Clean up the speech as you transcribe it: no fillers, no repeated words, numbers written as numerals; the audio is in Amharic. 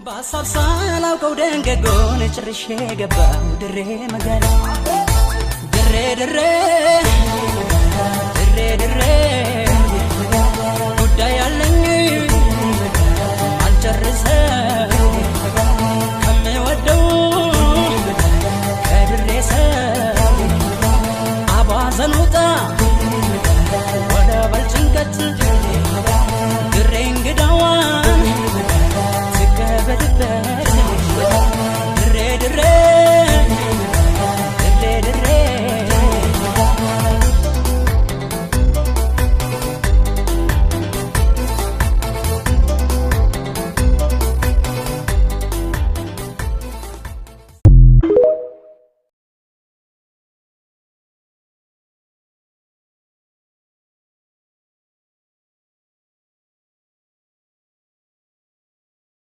በሀሳብ ሳላውቀው ደንገጎን ጭርሼ ገባው ድሬ መጋላ፣ ድሬ ድሬ ድሬ ድሬ፣ ጉዳይ አለኝ አልጨርሰው።